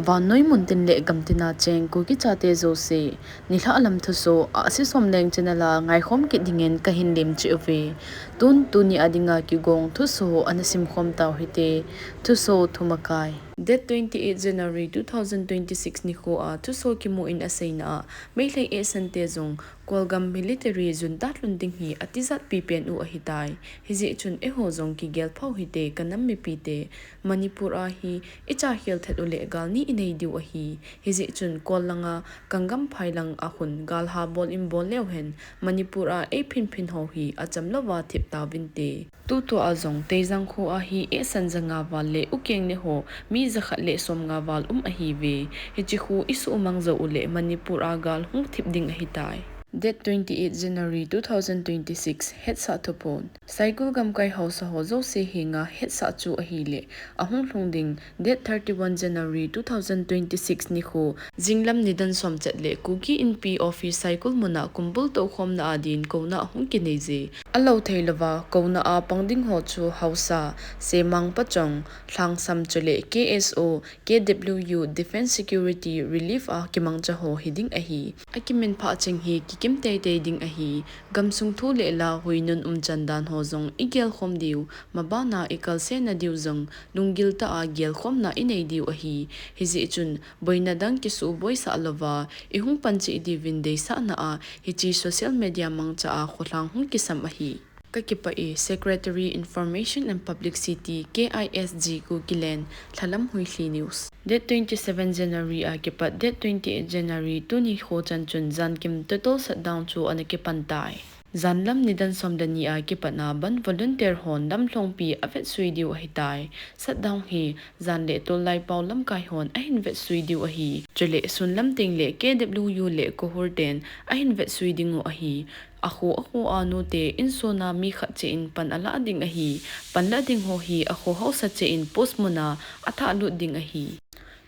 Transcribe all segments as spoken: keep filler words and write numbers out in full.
Vannoi muntin le gamtina cheng Kuki chate jouse, nilhah lam thuso, Ahsi Somleng channel a ngaikhom kit dingin kahin lemcheh uve. Tun tuni a dinga kigong thuso ana simkhom tau hite. Thuso thumakai. Date twenty-eight January two thousand twenty-six nikho a thuso kimu in aseina a, Meitei ehsante jong Kolgam military junta lhun ding hi atijat pipen u ahitai. Hijeh chun eiho jong kigel phau hite, kanam mipite. Manipur a hi icha khel thet uleh gal ni inei diu ahi. Hijeh chun Kol langa, Kangam phai lang a khun gal ha bol in bol leu hen, Manipur a eiphin phin ho hi acham louva thip tauvinte. Tutua jong Teijang kho a hi ehsan ja nga val le ukeng ne ho mi ja khat le som nga val um ahiuve. Hiche khu isuhmang jou uleh Manipur a gal hung thip ding ahitai. Date twenty-eight January two thousand twenty-six, hetsah thuphon. Saikul gamkai haosa ho jouse henga hetsah chu ahileh, ahung lhung ding date thirty-one January two thousand twenty-six nikho, jinglam nidan somchet le Kuki Inpi office Saikul muna kumbul toukhomna a din kouna ahung kinei je. Alou thei louva kouna a pang ding ho chu haosa, Semang Pachong, Lhangsam chule K S O, K W U Defence Security Relief a kimangcha ho hiding ahi. Akiminphah cheng hi kikim teitei ding ahi. Gamsung thu le la huinun umchan dan ho jong igelkhom diu, mabana ikalsena diu jong lunggil tah a gelkhomna inei diu ahi. Hijeh chun boina dang kisuhboisah louva, ihung pancheh diuvin deisahna a, hiche social media mangcha a kholhang hung kisam ahi. Kakipah e. Secretary Information and Publicity, K I S G, Kukiland, Lhalam Huilhi News. Date twenty-seven January a kipat date twenty-eight January tuni kho chan chun jankim total shutdown chu ana kipan tai. Janlam nidan somleni a kipatna bandh volunteer hon lamlhongpi avetsui diu ahitai. Shutdown hi jan le tullaipao lamkai hon ahin vetsui diu ahi. Chule sunlam teng le K W U le KOHUR ten ahin vetsui dingu ahi. Akho akho a nute insona mi khat cheh in pan alah ding ahi. Pan lah ding ho hi akho haosa cheh in post muna athah lut ding ahi.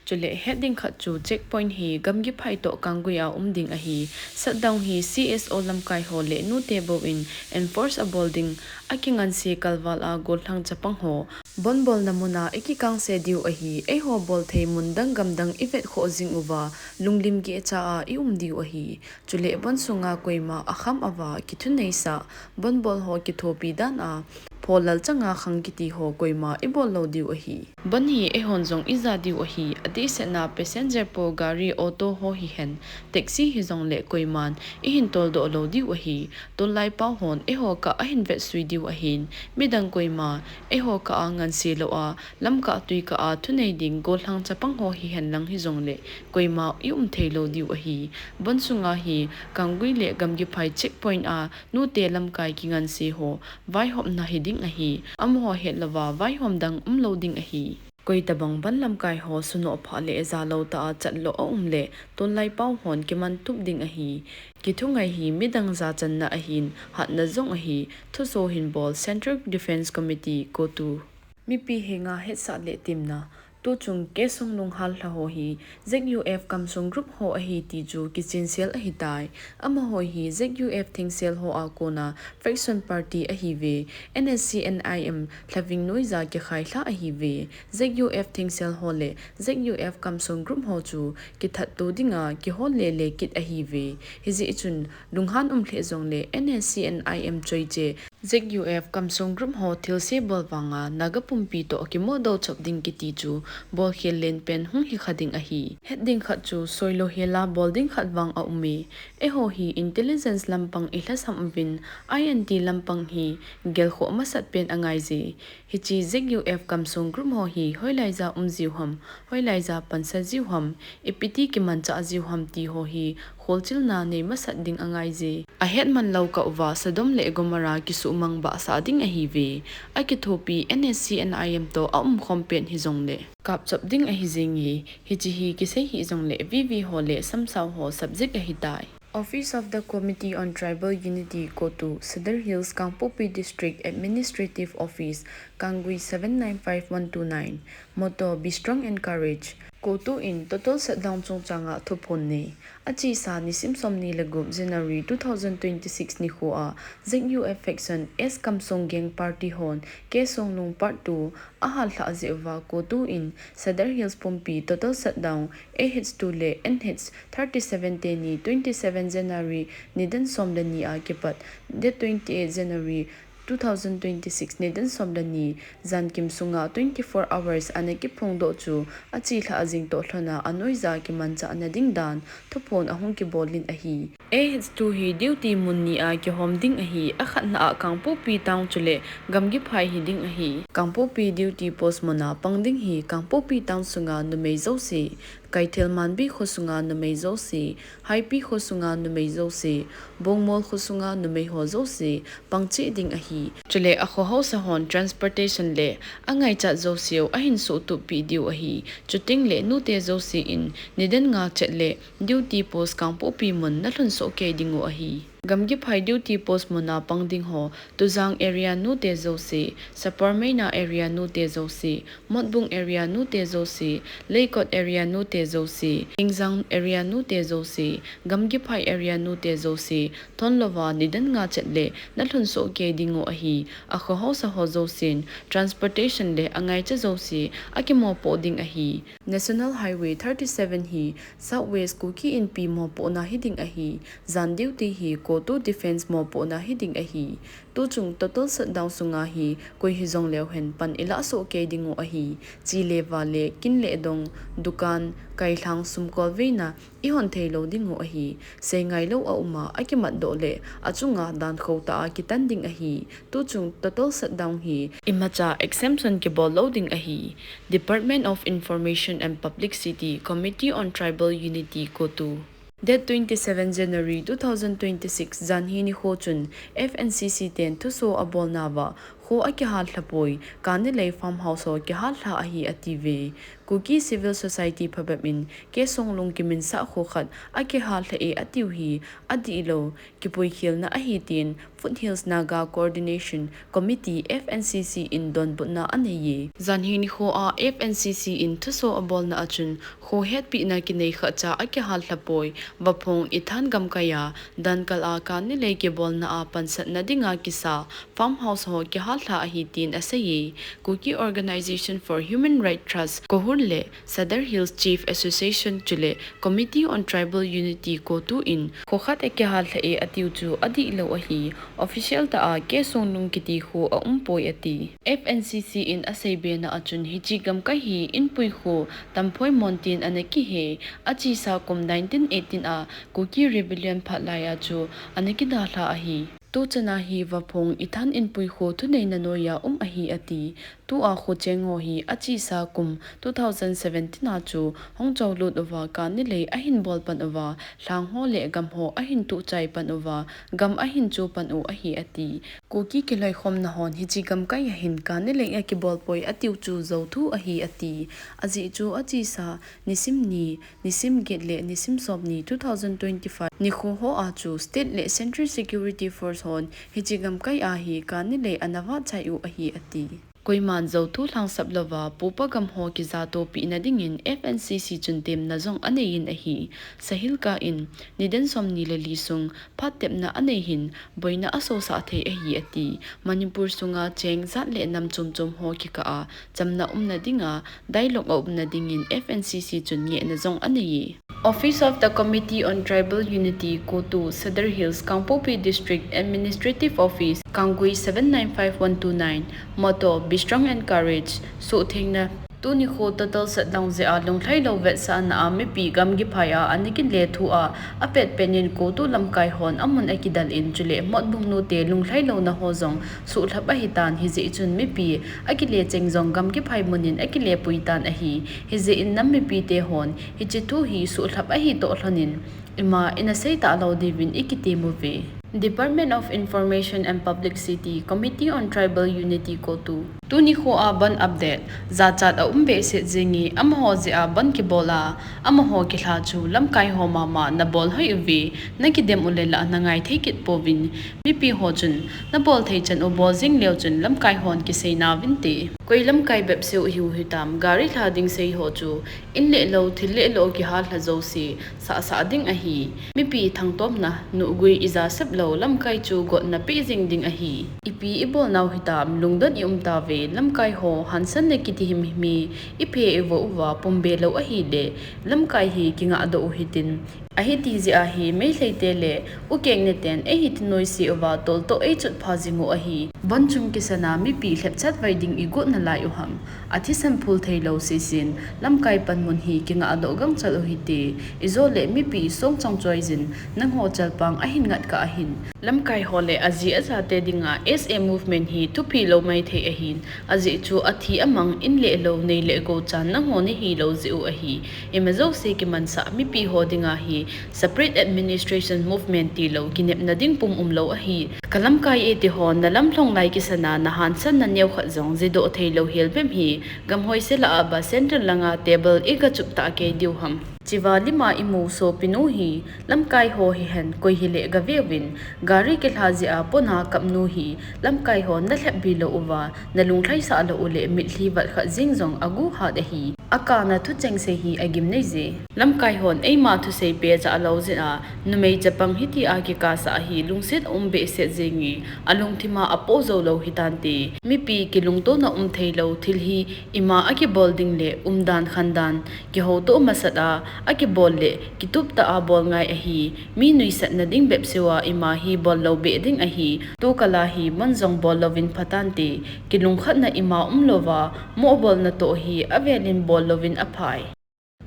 Chule het ding khat chu checkpoint hi Gamgiphai toh Kanggui a um ding ahi. Shutdown hi C S O lamkai ho le nute bou in enforce abol ding, akinganse kalval a gollhang chapang ho. Bandh bolna muna ikikangse diu ahi, eiho bolthei mun dang gam dang ivetkhoh jing uva, lunglim gehcha a ium diu ahi. Chule bandh sunga koima akham ava kithuneisah, bandh bol ho kithopi dan a, pholal changa khang kiti ho koima ibol lou diu ahi. Bandh hi eihon jong ija diu ahi, adehsetna passenger po gari auto ho hihen, taxi hijongle koiman ihin toldoh lou diu ahi. Tullaipao hon eiho kah ahin vetsui diu ahin, midang koima eiho kah a nganse lou a, lamkah tuikah a thunei ding gollhang chapang ho hihen lang hijongle koima ium thei lou diu ahi. Bandh sunga hi Kanggui le Gamgiphai checkpoint a nute lamkai kinganse ho vaihopna hiding ahi. Amaho het louva vaihom dang umlou ding ahi. Koitabang bandh lamkai ho sunoh phah le jalou tah a chatlou aum le, tullaipao hon kimantup ding ahi. Kithungai hi midang jachanna ahin, hatna jong ahi, thuso hinbol Central Defence Committee, CoTU. Mipi henga hetsah le temna. Tuchung K. Songlung halhah ho hi Z U F Kamsong group ho ahi ti chu kichensel ahitai. Amaho hi Z U F thengsel ho a kona faction party ahiuve. N S C N I M lhaving noija kikhailha ahiuve. Z U F thengsel ho le Z U F Kamsong group ho chu kithatto dinga kihol lele kit ahiuve. Hijeh chun lunghan um lheh jongle N S C N I M choiche Z U F Kamsong group ho thilse bol vanga Naga pumpi toh kimudoh chop ding kiti chu bolkhel lenpen hung hikha ding ahi. Het ding khat chu soilou hela bol ding khat vang aume. Eiho hi intelligence lampang ilhasam uvin, I N T lampang hi gelkhoh masat pen angaije. Hiche Z U F Kamsong group ho hi hoilaiya um jiu ham, hoilaiya pansa jiu ham, ipiti kimanchah jiu ham ti ho hi kholchilna nei masat ding angaije. Ahetman lou kah uva Sodom le Gomorrah kisuhmang bahsah ding ahiuve. Akithopi N S C N I M toh aumkhom pen hijongle kapchop ding ahi jenge. Hiche hi kisei hih jongle V V ho le samsao ho subject ahitai. Office of the Committee on Tribal Unity, CoTU, Sadar Hills, Kangpokpi District Administrative Office, Kanggui seven nine five one two nine. Motto, be strong and courage. COTU in total shutdown chungchang a thuphon nei. Achesa nisim somni le gup January two thousand twenty-six nikho a Z U F faction S Kamsong Gang Party hon K Songlung Part two ahal lhah jeh uva COTU in Sadar Hills pumpi total shutdown A H two le N H thirty-seven teni twenty-seven January nidan som le ni a kipat date twenty-eight January two thousand twenty-six nidan som le ni jankim sunga twenty-four hours ana kiphongdoh chu achelhah jing toh lhona anoija kimanchahna ding dan thuphon ahung kibol in ahi. A H two hi duty mun ni a kihom ding ahi, akhatna a Kangpokpi town chule Gamgiphai hi ding ahi. Kangpokpi duty post mun a pang ding hi Kangpokpi town sunga numei jouse, Kaithel Manbi kho sunga numei jouse, Haipi kho sunga numei jouse, Bongmol kho sunga numei ho jouse pang cheh ding ahi. Chule akho haosa hon transportation le angaichat jouseu ahin suhtup peh diu ahi. Chuteng le nute jouse in nidan nga chet le duty post Kangpokpi mun nalhun soh kei dingu ahi. Gamgiphai duty post mun a pang ding ho, Tujang area nute jouse, Saparmeina area nute jouse, Motbung area nute jouse, Leikot area nute jouse, Ingjang area nute jouse, Gamgiphai area nute jouse, thon louva nidan nga chet le nalhun soh kei dingu ahi. Akho haosa ho jousen transportation le angaicha jouse akimopoh ding ahi. National Highway thirty-seven hi South West Kuki Inpi mopohna hi ding ahi. Jan duty hi COTU Defence mopohna hi ding ahi. Tuchung total shutdown sunga hi koi hijong leu hen pan ilah soh kei dingu ahi. Chi le va le kin le dong, dukan, kailhang sumkolveina ihon thei lou dingu ahi. Seingai lou aum a, akimatdoh le achunga dan khou tah a kitan ding ahi. Tuchung total shutdown hi imacha exemption kibol lou ding ahi. Department of Information and Publicity, Committee on Tribal Unity, COTU. Date twenty-seven January two thousand twenty-six, janhi nikho chun F N C C ten thuso abolnauva kho akihal lhapoi, Kanilei farmhouse ho kihal lha ahi atiuve. Kuki Civil Society phabep in K Songlung kiminsah kho khat akihal lhah e atiu hi adihlou kipuikhelna ahi tin Foothills Naga Coordination Committee, F N C C, in donbutna aneiye. Janhi nikho a F N C C in thuso abolna a chun kho hetpina kinei khatcha akihal lhapoi, Vaphong Ithan gamkai a dankal a Kanilei kibolna a pansatna dinga kisa farmhouse ho kihal lha ahi tin aseiye. Kuki Organisation for Human Rights Trust, KOHUR le Sadar Hills Chief Association chule Committee on Tribal Unity, COTU in kho khat akihal lhah e atiu chu adihlou ahi. Official tah a K Songlung kiti kho aumpoi ati. F N C C in aseibena a chun hiche gamkai hi Inpui kho Tamphoi Mon tin ana kihe, achesa kum nineteen eighteen a Kuki Rebellion phat lai a chu ana kidalha ahi. Tuchana hi Vaphong Ithan Inpui kho thuneina noiya um ahi ati. Tua kho cheng ho hi achesa kum two thousand seventeen a chu hung cholut uva Kanilei ahin bol pan uva, lhang ho le gam ho ahin tuhchai pan uva, gam ahin chu pan u ahi ati. Kuki kiloikhomna hon hiche gamkai a hin Kanilei akibol poi atiu chu jouthu ahi ati. Ajeh chu achesa nisim ni, nisim get le nisim somni two thousand twenty-five nikho ho a chu State le Central Security Force hon hiche gamkai a hi Kanilei ana vahchai u ahi ati. Koiman jouthu lhangsap louva pupa gam ho kijatopehna dingin F N C C chun temna jong aneiyin ahi. Sahilka in nidan somni le li sung phat tepna anei hin boina asosah thei ahi ati. Manipur sunga cheng jat le nam chom chom ho kikah a chamna umna dinga dialogue aumna dingin F N C C chun ngehna jong aneiye. Office of the Committee on Tribal Unity, COTU, Sadar Hills, Kangpokpi District Administrative Office, Kanggui seven nine five one two nine, motto, Be strong and courage, suhthengna. Tuni kho total shutdown jeh a lunglhailou vetsahna a mipi Gamgiphai a ana kile thu a, apetpet in COTU lamkai hon amun akidal in chule Motbung nute lunglhailouna ho jong suhlhap ahitan, hijeh chun mipi akile cheng jong Gamgiphai mun in akilepui tan ahi. Hijeh in nam mipite hon hiche thu hi suhlhap ahi toh lhonin, ima ina sei talou diuvin ikitem uve. Department of Information and Publicity, Committee on Tribal Unity, COTU. Tuni kho a bandh update, jachat aum behseh jenge, amaho jeh a bandh kibol a, amaho kilha chu lamkai ho mama nabol hoi uve, nakidem u le lah nangai thei kit pouvin, mipi ho chun nabol thei chan u bol jing leu chun lamkai hon kisei nauvinte. Koi lamkai bep seu ihiu hitam, gari lha ding sei ho chu, in le lou, thil le lou kihal lha jouse, sah sah ding ahi. Mipi thangtomna, nuhgui ija sep lou, lamkai chu gotna pe jing ding ahi. Ipi ibol nau hitam, lungdon i um tauve, lamkai ho, hansan le kiti himhim hi, iphe ivo uva, pumbe lou ahile, lamkai hi kingah doh u hitin. Ahiti jeh a hi, Meitei te le, Ukeng ne ten, eihi ti noise uva, toltoh eichut pha jing u ahi. Bonchum kisana, mipi lhepchat vai ding igot nalai u ham. Athisan phul thei lou sisin, lamkai panmun hi kingah doh gangchal u hite, ijole mipi songchang choi jin, nangho chalpang ahin ngat kah ahin. Lamkai ho le aji aja te dinga S A movement hi thupi lou maithei ahin, ajeh chu athi amang in le lou nei le gou chan nangho nahi lou jeh u ahi. Ima jouse kimansah mipi ho dinga hi separate administration movement tilou kinepna ding pum umlou ahi. Ka lamkai e ti ho, na lamlhong lai kisana, na hansan na neo khat jong jidoh thei lou hel bem hi, gam hoise lah a ba central langa table i ga chup ta kei diu ham. Chiva lima i mu sopinu hi, lamkai ho hihen, koi hile ga veuvin, gari kilha jeh a pona kapnu hi, lamkai ho na lhep bi lou uva, na lunglhai sah lou u le mitlhi vat khat jing jong agu hat ahi. Akana thucheng sei hi agim nei je. Lamkai hon eima thusei pe cha lou jeh a, numei chapang hiti a kikasah hi lungset um behseh jing e, alungthim a apo jou lou hitante. Mipi kilungtona um thei lou thil hi ima akibol ding le umdan khandan, kihouto masat a, akibol le kitup tah a bol ngai ahi. Mi nuisat na ding bep seu a ima hi bol lou beh ding ahi. Tukal a hi mon jong bol louvin phatante. Kilungkhatna ima umlouva, mohbolna toh hi avelin bol louvin aphai.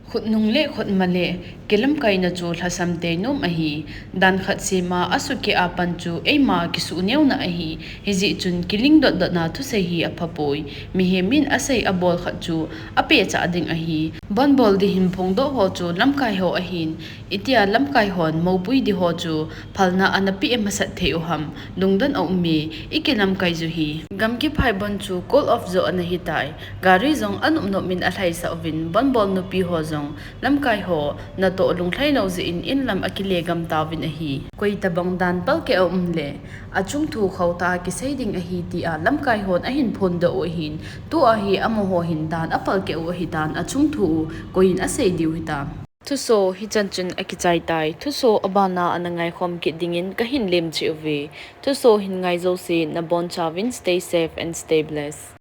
Khutnung le khutma le kilamkaina chu lhasam tei nom ahi. Dan khat sema asukeh a pan chu eima kisuh neona ahi. Hijeh chun kiling dotdotna thusei hi aphapoi. Mihem in asei abol khat chu apehcha ding ahi. Bonbol ding hin phongdoh ho chu lamkai ho ahin. Itia lamkai hon moupui ding ho chu phalna ana peh masat thei u ham, lungdon aum e, ikilamkai ju hi. Gam kiphai bon chu call off jo ana hitai. Gari jong anop nop in alhaisah uvin, bonbol nupi ho jong, lamkai ho, natoh lunglhai lou jeh in inlam akile gam tauvin ahi. Koi tabang dan palkeh aum le, achung thu khauta kisei ding ahi tia lamkai hon ahin phondoh u ahin, tua hi amaho hin dan apalkeh u ahitan achung thu u koiin asei diu hitam. Thuso hichan chun akichai tai. Thuso abana ana ngaikhom kit dingin kahin lemchih uve. Thuso hin ngai jouse nabonchauvin stay safe and stay blessed.